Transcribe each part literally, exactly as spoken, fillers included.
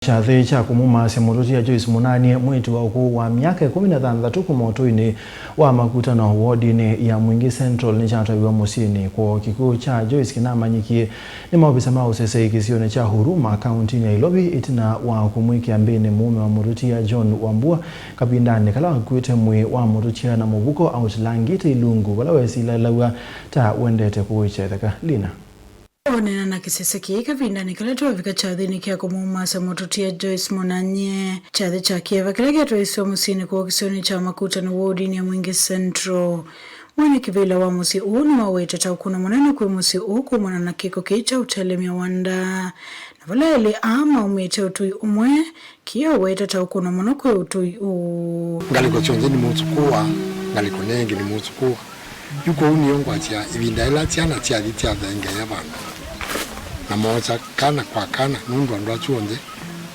Kyathĩ kya kũmũmaasya mũtũtia Joyce Mũnanie, mwĩĩtu wa ũkũũ wa myaka ĩkũmi na thanthatũ, kuma ũtũinĩ wa Makutano wodinĩ ya Mwingi Central nĩkyatwaiwe mũsyĩnĩ kwoo. Kĩkw'ũ kya Joyce kĩnamanyĩkie nĩ maovisa ma ũseseĩ kĩsionĩ kya Huruma, kauntinĩ ya Ilovi, ĩtina wa kũmwĩkĩa mbĩnĩ mũũme wa mũtũtia John Wambua kavindanĩ kala wakuĩte mwĩĩ wa mũtũtia na mũvuko aũtilangĩte ilungu vala wesilalaw'a ta wendete kũĩkya ĩtheka. Lina. Oneena na kĩsese kĩĩ kavindanĩ kala twavika kyathĩnĩ kya kũmũmaasya mũtũtia Joyce Mũnanie. Kyathĩ kya kĩeva kĩla kyatwaiswe mũsyĩnĩ kwoo kĩsionĩ kya Makutano wodinĩ ya Mwingi Central. Mwene kĩvĩla wa mũsyĩ ũũ nĩwawete ta ũkũno mũnene kwĩ mũsyĩ ũũ kumana na kĩko kĩĩ kya ũtelemya wa ndaa. Na vala elĩ aa maumĩte ũtũi ũmwe, kĩaweta ta ũkũno mũno kwĩ ũtũi ũũ. Ngalĩko syonthe nĩmũsũkũa, ngalĩko nengĩ nĩmũsũkũa. Yu kwoou nĩyo ngwasya, ĩvinda yĩla syana syathi syathengeea vandũ, na moosa kana kwa kana, nũndũ andũ asu onthe,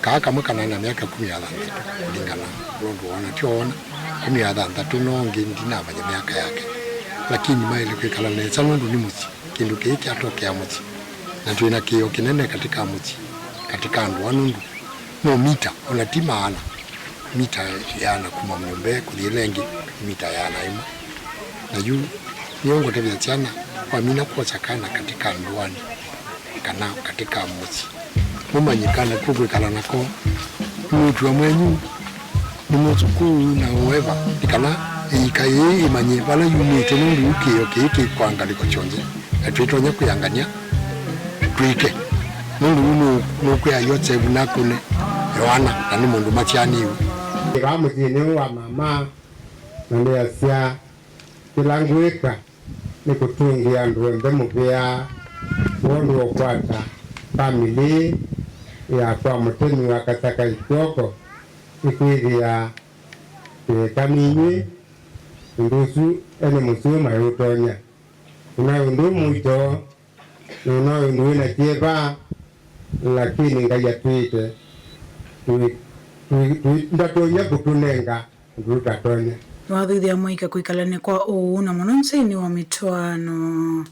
kaa kamwe kanaenda myaka ĩkũmi na thanthatũ, kũlingana ũla ũndũ woona, tyo woona, ĩkũmi na thanthatũ, no ũngĩ ndinamanya myaka yake, lakini maĩle kwĩkala nesa nũndũ nĩ mũsyĩ. Kĩndũ kĩĩ kyatokea mũsyĩ, na twĩ na kĩĩo kĩnene katĩ ka mũsyĩ, katĩ ka ndũa, nũndũ no mita, ona ti maana, mita ĩana kuma nyũmba ĩĩ kũthi ĩla ĩngĩ, mita ĩana ĩmwe. Na yu nĩyo ngũtavya syana, wamina kwosa kana katĩ ka ndũanĩ, kana katĩ ka mũsyĩ, mũmanye kana kw'o kwĩkala nako nĩ mwĩĩtu wa mwenyu, nĩ mũsũkũu na ũeva, nĩ kana ĩika yĩĩ ĩmanye vala yumĩte, nũndũ yu kĩĩo kĩĩ kĩ kwa ngalĩko syonthe, na twĩtonya kwĩangany'a twĩke, nũndũ yu nũ-, nũkwĩa Yosevu nakũne Yoana, na nĩ mũndũ masyaanĩw'e. Vaa mũsyĩnĩ ũũ wa mama, na nĩasya, kĩla ngwĩka nĩ kũtũngĩa andũ onthe mũvea kwondũ wa ũkwata famĩlĩ ya kwa mũtemi wa Kasakai kw'oko, ĩkwĩthĩa kĩeka ninyw'ĩ, ũndũ ũsu ene mũsyĩ ũũ mayũtonya. Ũnaĩ ũndũ mũito, na ũnaĩ ũndũ wĩ na kyeva, lakini Ngai atwĩĩte, tũi-, tũi-, tũi-, ndatonya kũtũnenga ũndũ tũtatonya. Nĩwathuthya mũika kwĩkalany'a kwa ũuu, na mũno nzĩnĩ wa mĩtwaano.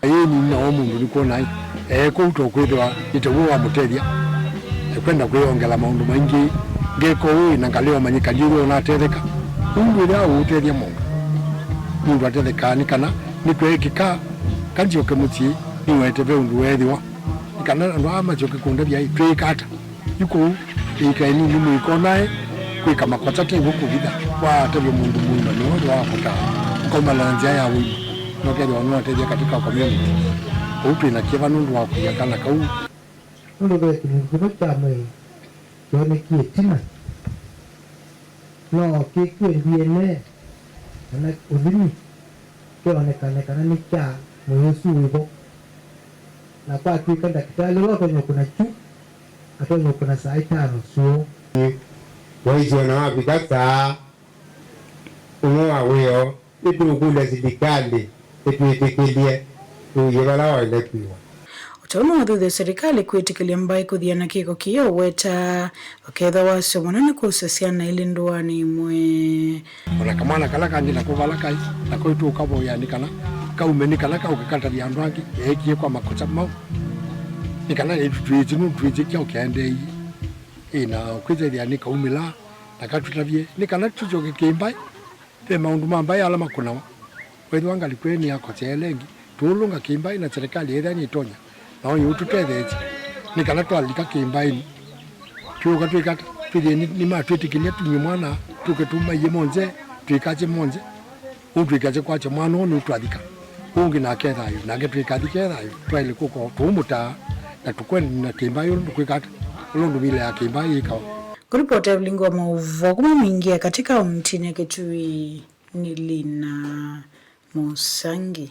Ayĩnina o mũndũ nĩkwona ai, ee kũu to kwĩthĩwa nĩ taw'o wamũtethya. Ekwenda kwĩyongela maũndũ maingĩ, ngeka ũũ na ngalĩ ũmanyĩka ndiw'o natetheka. Ũndũ ĩla ũũtethya mũndũ, mũndũ atethekaa nĩ kana nĩkweekĩka, kanzyoke mũsyĩ, nĩwete ve ũndũ weethĩwa. Nĩ kana andũ aa masyoke kũndavya, ai, twĩĩka ata? Yu kũu ĩika ĩnini mũikonae kwĩka makosa kĩw'o kũvitha. Watavya mũndũ mũima nĩwe ũndũ wa kũtaa, ũkaumana na nzĩa ya ũima, na ũkethĩwa nĩwatethya katika community. Kũu twĩ na kĩva nũndũ wa kũia kana kau. Nũndũ ve kĩlungu kĩmwe kya mwĩĩ kyonekie ĩtina, no kĩkw'e D N A kana ũthimi kĩonekane kana nĩ kya mwĩĩ ũsu wĩ vo. Na kwatw'ĩka ndakĩtalĩ ũla ũtonya ũkũna kyu, atonya ũkũna saa itano syũa. Waisye ona wavika saa ũmwe wa wĩoo, nĩtũũkũlya silikalĩ ĩtwĩtĩkĩlye tũie vala waĩle kwĩwa. O ta ũu nĩwathuthya silikalĩ kwĩtĩkĩlya mbaĩ kũthiana kĩko kĩĩ, ũweta vakethwa wasyo mũnene kũsya syana ilĩ ndũanĩ ĩmwe. O na kamwana kala kangĩ nako vala kaĩ, nako ĩtũũkavoya nĩ kana kaume, nĩ kana kaũke katavye andũ angĩ, eekie kwa makosa mau. Nĩ kana ĩtu twĩĩsĩ nũndũ twĩĩsĩ kyaũ kyaendeeie. Ĩ, na kwĩthĩa nĩkaumĩla, na katũtavye, nĩ kana tũsyoke kĩmbaĩ. Ve maũndũ ma mbaĩ ala makũnawa. Wethĩwa ngalĩko ĩĩ nĩyakosea ĩla ĩngĩ, tũũlũnga kĩmbaĩ na silikalĩ yĩthĩa nĩtonya, nao yĩũtũtetheesya nĩ kana twalika kĩmbaĩnĩ, twĩũka twĩka ata? Twĩthĩe nĩ, nĩmatwĩtĩkĩlya tumye mwana tũke tũmaie monthe, twĩkasye monthe. Ũu twĩkasye kwasya mwana ũũ nĩũtwathika, ũũ ũngĩ nake thayũ, nake twĩkathike thayũ. Twaĩle kũka tũũmũtaa na tũkwenda na kĩmbaĩ ũla ndũkwĩka ata, ũla ũndũ mila ya kĩmbaĩ yĩkawa. Kũripota Evelyn wa maũvoo kuma Mwingi ya katĩ kauntinĩ ya Kitui. Nĩ Lina Mũsangi.